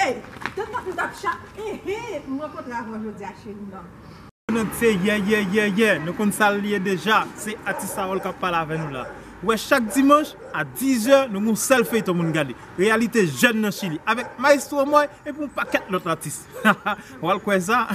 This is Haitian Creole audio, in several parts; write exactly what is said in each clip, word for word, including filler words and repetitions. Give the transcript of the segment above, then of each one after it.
Hey, tèt mwen t ap cha, ehe, m rankontre avè w jodi a, cheri m nan. Nan se yè, yè, yè, yè. Nou konn sa l ye deja. Se atis Harold k ap pale avè nou la. Ou wè, chak dimanch a diz è, nou gen yon sèl feyton pou n gade. Reyalite jèn nan Chili. Avèk Maestro Moy epi yon pakèt lòt atis. W al kwè sa.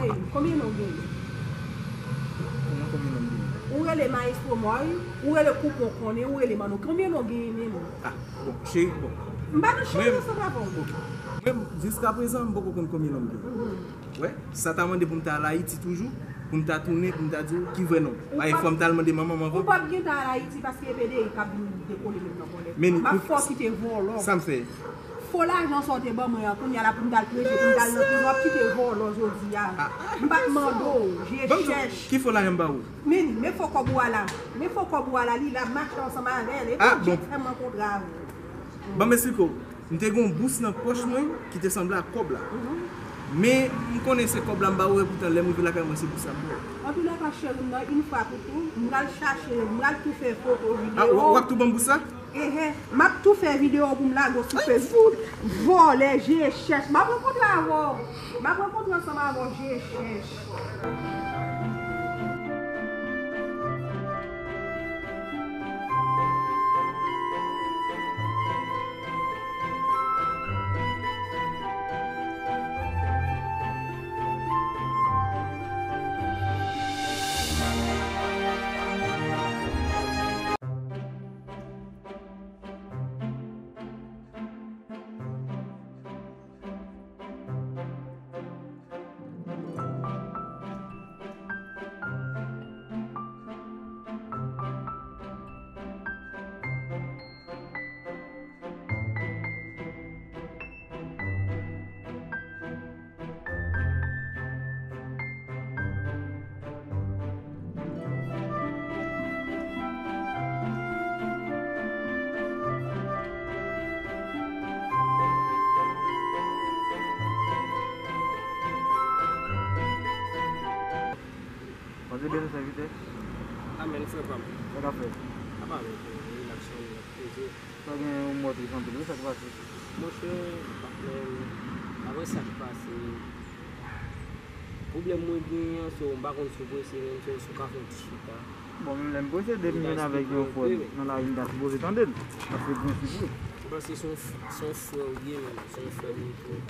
Hey, konbyen non w genyen? Kòman konbyen non m genyen? Ou rele Maestro Moy, ou rele Koupon Konnen, ou rele Manno. Konbyen non w genyen menm? Ah, bon, cheri, bon. M pa nan cheri ansanm avè w. Mwen, jiskaprezan, m poko konn konbyen non m genyen. Mhm. Wè, sa ta mande pou m ta al Ayiti toujou, pou m ta tounen, pou m ta di w ki vrè non m. Paske fò m ta al mande manman m anvan. Ou p ap gentan al Ayiti paske e P D I k ap vin dekole menm nan kòlèt. Men m ap fè w kite vòlò. Sa m fè? Fo lajan sa w te ban mwen an, kounye a la pou m t al preche, pou m t al nan prizon, w ap kite vòlò jodi a. Ah. M pa t mande w, je chèch. Ki fo lajan m ba ou? Men, men fo kòb ou a la. Men fo kòb ou a la, li la, m mache ansanm avè l. E Bondye k fè m rankontre avè w. Ban m esplike w. M te gen yon bous nan pòch mwen ki te sanble ak kòb la. Mhm. Men, m konnen se kòb la m ba ou, epoutan lè m rive lakay mwen, se bous la m ba ou. Antoulèka, cheri m nan, yon fwa pou tou, m pral chache, m pral tou fè foto, videyo. Ah, w ap tou ban m bous la? Ehe, m ap tou fè videyo pou m lage w sou Facebook. Vòlè, je chèch. M ap rankontre avè w. M ap rankontre ansanm avè w, je chèch. Panse byen sèvitè? Amèn, frè pa m. Sa k ap fèt? Apa, men, relax, on, poze. Sa gen yon mò tris anpil wi, sa k pase? Monchè, pa menm, apre sa k pase, pwoblèm mwen genyen an, so, m pa konn si w prese menm, so, si w ka fè yon ti chita. Bon, menm lè m prese, depi m vin avèk yon frè nan lari, m ta sipoze tande l. Paske prensip wi. M panse se yon f-, se yon frè w ye menm, se yon frè m ye tou.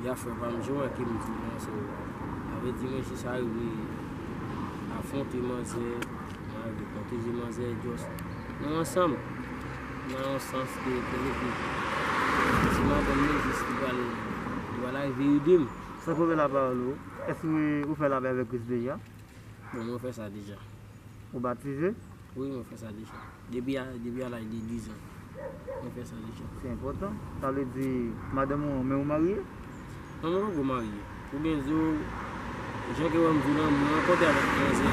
Ya frè pa m, jan w wè ke m di w lan, so, sa vle di mwen jis arive afwonte manzè, m arive pwoteje manzè, just nou ansanm. Nan yon sans ke, ke, ke, Mwen aprann li jis li pral, li pral rive ede m. San koupè lapawòl ou, èske ou fè lapè avèk Kris deja? Bon, mwen fè sa deja. Ou batize? Wi, mwen fè sa deja. Depi a, depi a laj de diz an. Mwen fè sa deja. Se enpòtan. Sa vle di, madanm ou, men ou marye? Non, mwen poko marye. Pou byen di w, jan ke w wè m di w lan, mwen rankontre avèk manzè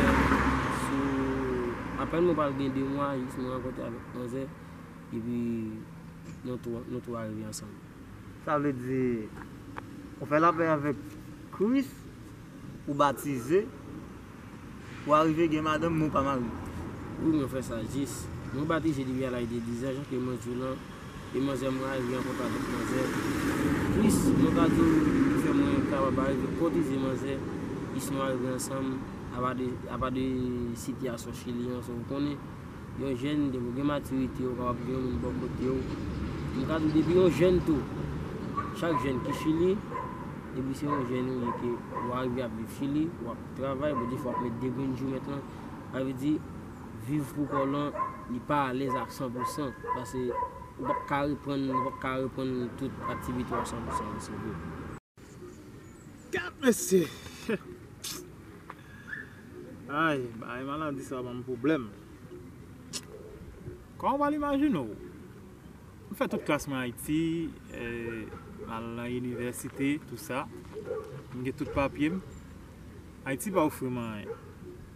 sou, apèn mwen pral gen de mwa, jis mwen rankontre avèk manzè, epi nou tou, nou tou arive ansanm. Sa vle di, ou fè lapè avèk Kris, ou batize, ou arive gen madanm, men ou pa marye. Wi, mwen fè sa jis. Mwen batize depi a laj de diz an, jan ke mwen di w lan, e manzè mwen arive rankontre avèk manzè. Plis, mwen ka di w, ki fè mwen kapab arive kòtize manzè, jis nou arive ansanm, apa de, apa de sitiyasyon Chili an, sa w konnen. Yon jèn, depi w gen matirite, ou kapab gen yon moun bò kote w. M ka di w, depi yon jèn tou, chak jèn ki Chili, depi se yon jèn ou ye ke ou arive ap viv Chili, w ap travay, bon, defwa w ap met de grenn jou mentnan, sa vle di, viv pou kò w lan, li pa alèz a san pou san, paske ou p ap ka reprann, ou p ap ka reprann tout aktivite w a san pou san, mesye. Gad mesye! Ay, bay maladi sa ban m pwoblèm. Kòman w pral imajine w? M fè tout klas mwen Ayiti, eh, m al nan inivèsite, tout sa. M gen tout papye m. Ayiti pa ofri m anyen.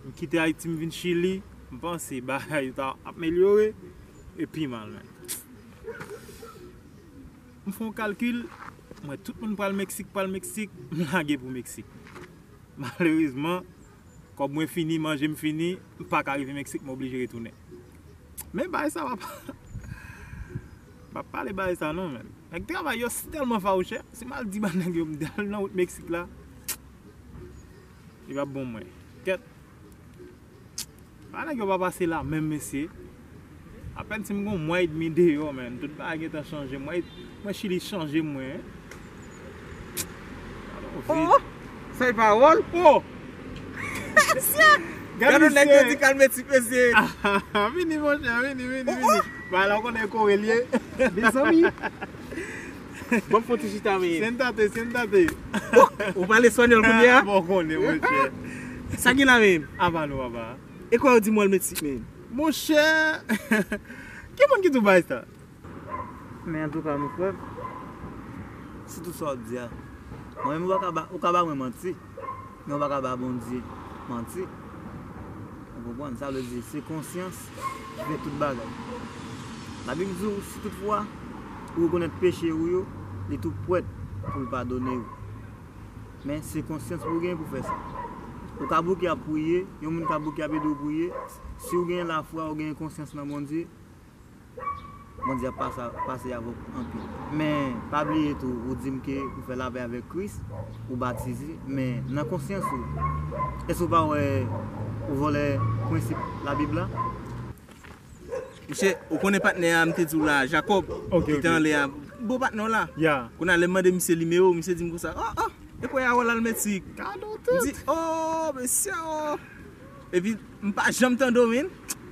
M kite Ayiti, m vin Chili, m panse bagay yo ta ap amelyore, e pi mal menm. M fè yon kalkil, m wè tout moun pral Meksik, pral Meksik, m lage pou Meksik. Malerezman, kòb mwen fini, manje m fini, m pa ka rive Meksik, m oblije retounen. Men bagay sa, m ap, m ap pale bagay sa non, men. Nèg travay yo tèlman fawouchè, si m al di ba nèg yo m al nan wout Meksik la, li p ap bon mwen. Kèt. Pa nèg yo pa pase la menm, mesye. Apèn si m gon mwa edmi deyò, men, tout bagay gentan chanje. Mwen, mwen Chili chanje mwen. Gade yon vi. Oh, se pawòl. Oh! Gade yon nèg yo di kalme ti mesye. Vini, monchè, vini, vini, vini. Ba la, ou konnen kore l ye. Mezanmi. Bon, fon ti chita, men. Sentate, sentate. Oh, ou pale espanyòl kounye a? Bon, konnen, monchè. Sa gen la, men? Aba nou, aba. E kwa yo di mwen l Meksik, men? Monchè, ki moun ki di w bagay sa? Men antouka, mon frè, si tout sa w ap di a, mwen menm ou pa ka ba, ou ka ba mwen manti. Men ou pa ka ba Bondye manti. Ou konprann? Sa vle di, se konsyans ki fè tout bagay. Labib di w, si toutfwa ou rekonèt peche ou yo, li tou prèt pou l padone w. Men se konsyans pou w gen pou fè sa. Ou ka bouke ap priye, yon moun ka bouke ap ede w priye. Si w gen lafwa, ou gen konsyans nan Bondye, Bondye ap pase, pase avè w anpil. Men, pa bliye tou, ou di m ke ou fè lapè avèk Kris, ou batize, men nan konsyans ou, èske w pa wè ou vòlè prensip Labib la? Monchè, ou konnen patnè a, m te di w la, Jakòb, ki te anlè a. Bon patnè w la. Kounye a, lè m mande misye nimewo, misye di m konsa, oh, oh, e kwè a w al Meksik. M di, oh, mesye, oh. Epi, m pa janm tande w, men.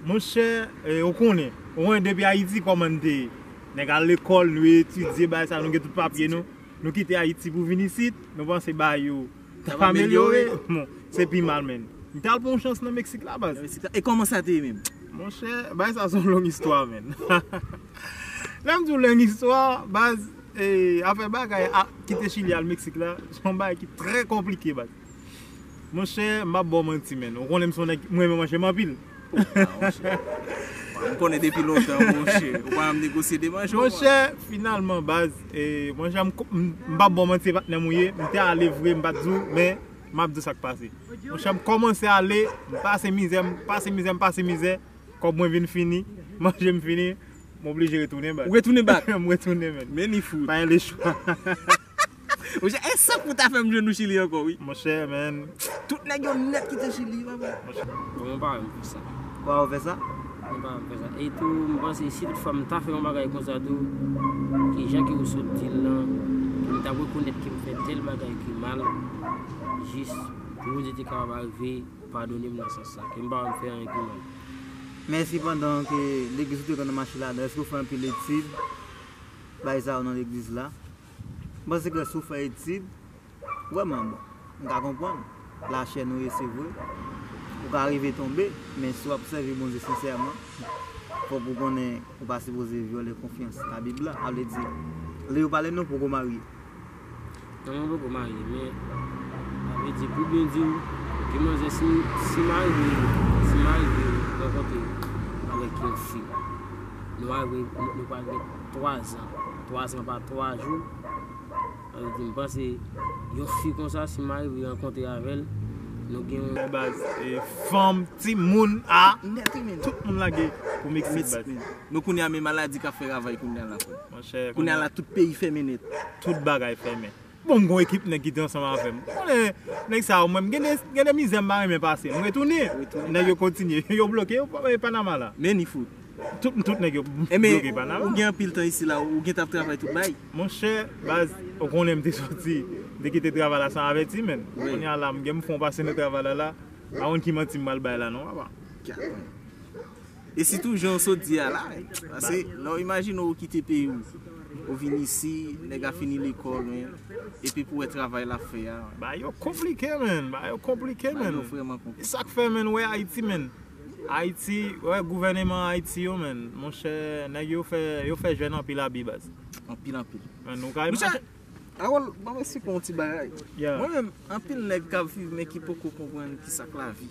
Monchè, eh, ou konnen. Ou konnen depi Ayiti kòman n te ye. Nèg al lekòl, nou etidye, bagay sa, nou gen tout papye nou. Nou kite Ayiti pou vin isit, nou panse bagay yo t ap amelyore. Bon, se pi mal, men. M t al pran yon chans nan Meksik la, baz. Nan Meksik la. E kòman sa te ye menm? Monchè, bagay sa se yon long istwa, men. Lè m di w long istwa, baz, eh, afè bagay a, kite Chili al Meksik la, se yon bagay ki trè konplike, baz. Monchè, m p ap ba w manti, men. Ou konnen m se yon nèg, mwen renmen manje m anpil. Ah, monchè. M konnen depi lontan, monchè. Ou pa janm negosye de manje w, monchè, finalman, baz, eh, monchè, m, m, m p ap ba w manti, se patnè m ou ye. M te ale vre, m pa t di w, men m ap di w sa k pase. Monchè, m kòmanse ale, m pase mizè, m pase mizè, m pase mizè. Kòb mwen vin fini, manje m fini, m oblije retounen bak. Ou retounen bak? M retounen, men. Men ni fout. Pa gen lechwa. Monchè, e sa pou ta fè m jwenn ou Chili ankò, wi. Monchè, men. Tout nèg yo nèt kite Chili, papa. Bon, mwen pa renmen fè sa. Ou pa renmen fè sa? Mwen pa renmen fè sa. E tou, m panse si tout fwa m ta fè yon bagay konsa tou, ki jan ke ou sot di l lan, ke m ta rekonèt ke m fè tèl bagay ki mal, jis pou Bondye te kapab arive padone m nan sans sa, ke m pa wè m fè anyen ki mal. Men sipandan ke legliz ou te konn mache ladan, èske w fè anpil etid? Bay sa yo nan legliz la. M panse ke si w fè etid, vrèman bon, m ka konprann. Lachè nou ye, se vre. Ou ka rive tonbe, men si w ap sèvi Bondye sensèman, fòk ou konnen ou pa sipoze vyole konfyans Labib la. Sa vle di, lè yo pale nou poko marye. Non, mwen poko marye, men sa vle di, pou byen di w, gen manzè, si, si m arive, si m arive rankontre avèk yon fi, nou arive, nou, nou pral gen twa zan, twa zan pa twa jou, sa vle di, m panse, yon fi konsa, si m arive rankontre avè l, nou gen yon baz, e, fanm, timoun, a, tout moun lage pou Meksik, baz. Men kounye a, men maladi k ap fè ravaj kounye a la, frè. Monchè, kounye a la, tout peyi fèmen nèt. Tout bagay fèmen. Bon, m gon ekip nèg ki te ansanm avè m. Konnen, nèg sa yo, mwen, m gen de, gen de mizè m pa renmen pase. M retounen. Nèg yo kontinye. Yo bloke, yo, e, Panama la. Men ni fout. Tout, tout nèg yo bloke Panama. Ou gen anpil tan isi la, ou gen t ap travay tout bay. Monchè, baz, ou konnen m te soti, m te kite travay la san avèti, men. Kounye a la, m gen m fon pase nan travay la la. Pa konn ki manti m pral bay la, non, papa. E sitou jan w sot di a la, paske lè w imajine w kite peyi w, ou vin isi, nèg la fini lekòl, men, epi pou wè travay l ap fè a. Bagay yo konplike, men. Bagay yo konplike, men. Bagay yo vrèman konplike. E sa k fè, men, wè Ayiti, men. Ayiti, wè gouvèneman Ayiti yo, men. Monchè, nèg yo fè, yo fè jèn anpil abi, baz. Anpil, anpil. Men, nou ka imajine. Harold, ban m eksplike w yon ti bagay. Mwen menm, anpil nèg k ap viv, men ki poko konprann ki sa k lavi.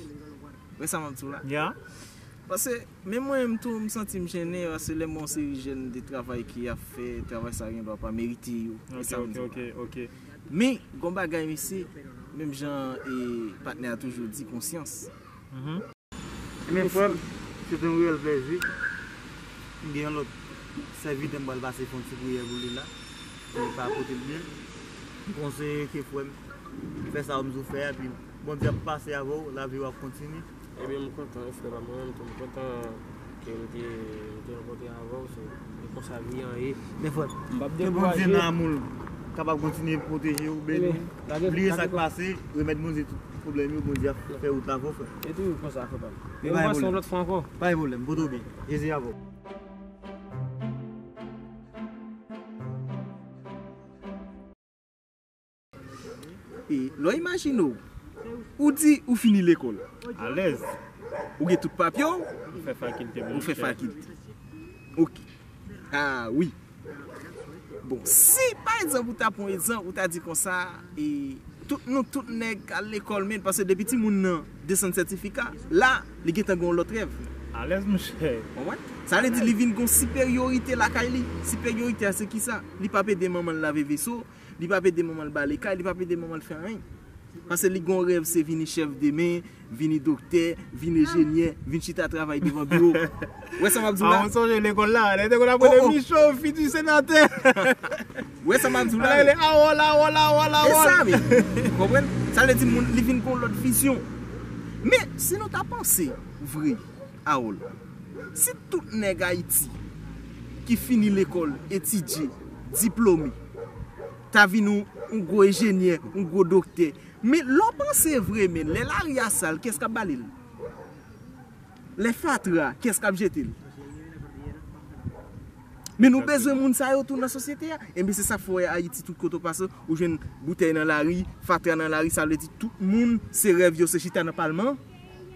Wè sa m ap di w la? Paske, menm mwen menm tou, m santi m jennen, paske lè m wè yon seri jèn de travay ki ap fè, travay sa yo gen dwa pa merite yo. Wè sa m di w la? Men, gon bagay, mesye, menm jan e patnè a toujou di, konsyans. Men frè m, se te yon reyèl plèzi. M gen yon lòt sèvitè m pral pase fè yon ti priyè pou li la. Pou li pa pote l byen. M konseye ke frè m fè sa w di w fè a, epi Bondye ap pase avè w, lavi w ap kontinye. Ebyen, m kontan, wi, frè pa m, mwen menm tou, m kontan ke m te, m te rankontre avè w, so, e konsa vi an ye. Men frè m, m p ap dekouraje. Ke Bondye nan amou l kapab kontinye pwoteje w, beni w. Bliye sa k pase, remèt Bondye tout pwoblèm yo, Bondye ap fè wout la pou ou, frè. E toujou konsa, frè pa m. E nou pase yon lòt fwa ankò. Pa gen pwoblèm, pote w byen. Jezi avè w. E lè w imajine w, ou di ou fini lekòl. Alèz. Ou gen tout papye w. Ou fè fakilte. Ou fè fakilte. Ok. Ah wi. Bon, si, pa egzanp, ou ta pran egzanp, ou ta di konsa, e, tout nou, tout nèg k al lekòl, men, paske depi timoun nan desann sètifika, la, li gentan gen yon lòt rèv. Alèz, monchè. Konprann? Sa vle di, li vin gen yon siperyorite lakay li. Siperyorite a, se kisa? Li p ap ede manman l lave veso, li p ap ede manman l bale kay, li p ap ede manman l fè anyen. Paske li gen yon rèv, se vini chèf demen, vini doktè, vin enjenyè, vin chita travay devan biwo. Ou wè sa m ap di w la? Ah, mwen sonje lekòl la, lè te konn ap rele Micho, fiti senatè. Ou wè sa m ap di w la? Rele Awòl, Awòl, Awòl, Awòl. E sa, men. Konprann? Sa vle di moun, li vin gen yon lòt vizyon. Men, si nou ta panse vre, Awòl, si tout nèg Ayiti ki fini lekòl, etidye, diplome, ta vin yon, yon gwo enjenyè, yon gwo doktè, men lè w panse vre, men lè lari a sal, kiyès k ap bale l? Lè fatra, kiyès k ap jete l? Men nou bezwen moun sa yo tou nan sosyete a. Ebyen, se sa k fè w wè Ayiti, tout kote w pase, ou jwenn boutèy nan lari, fatra nan lari, sa vle di tout moun, se rèv yo, se chita nan palman,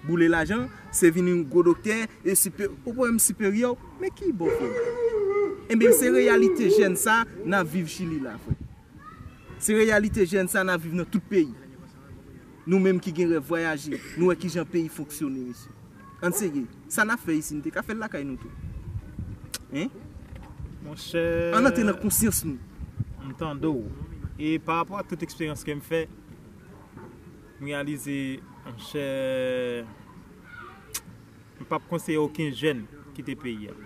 boule lajan, se vin yon gwo doktè, e sipe-, ou pran menm siperyè w, men ki bò, frè m? Ebyen, se reyalite jèn sa n ap viv Chili la, frè. Se reyalite jèn sa n ap viv nan tout peyi. Nou menm ki gen rèv vwayaje, nou wè kijan peyi fonksyone, mesye. Ann serye, sa n ap fè isi, n te ka fè l lakay nou tou. Hein? Monchè. Ann antre nan konsyans nou. M tande w. E pa rapò a tout eksperyans ke m fè, m reyalize, monchè, m p ap konseye okenn jèn kite peyi a.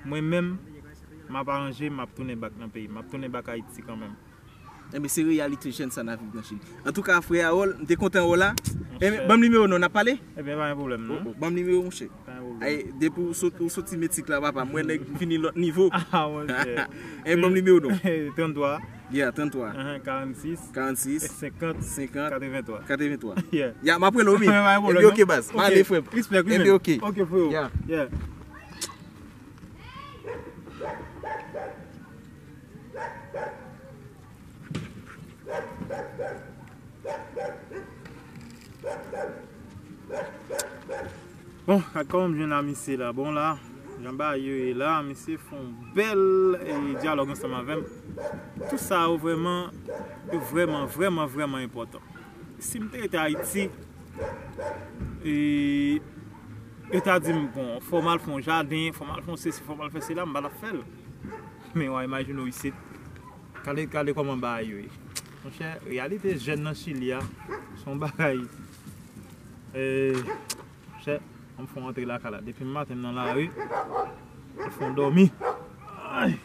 Mwen menm, m ap aranje, m ap tounen back nan peyi m, m ap tounen back Ayiti kanmenm. Enben, se reyalite jèn sa n ap viv nan Chili. Antouka, frè Harold, m te kontan wè w la. Enben, ban m nimewo w non, n ap pale? Ebyen, pa gen pwoblèm, non. Ban m nimewo w, monchè. Pa gen pwoblèm. Ay, depi w sot-, ou soti Meksik la, papa, m wè nèg vini lòt nivo. Ah, monchè. Enben, ban m nimewo w non. Tranntwa. Yeah, tranntwa. Ahan, karannsis. Karannsis. Senkant. Senkant. Katreventwa. Katreventwa. Yeah. Ya, m ap rele w, wi. Pa gen pwoblèm, non. Ebyen, ok, baz. M ale, frè m. Respè, wi, men. Ebyen, ok. Ok, frè. Yeah. Yeah. Bon, ak kòman m jwenn a misye la? Bon, la, jan bagay yo ye la, misye fè yon bèl, eh, dyalòg ansanm avè m. Tout sa yo vrèman, yo vrèman, vrèman, vrèman enpòtan. Si m te rete Ayiti, eh, yo ta di m, bon, fò m al fè yon jaden, fò m al fè yon sesi, fò m al fè sela, m pa t ap fè l. Men w a imajine w isit. Gade, gade kòman bagay yo ye. Monchè, reyalite jèn nan Chili a, se yon bagay. Eh, monchè, an m fè yon antre lakay la. Depi maten m nan lari, an fè yon dòmi. Ay!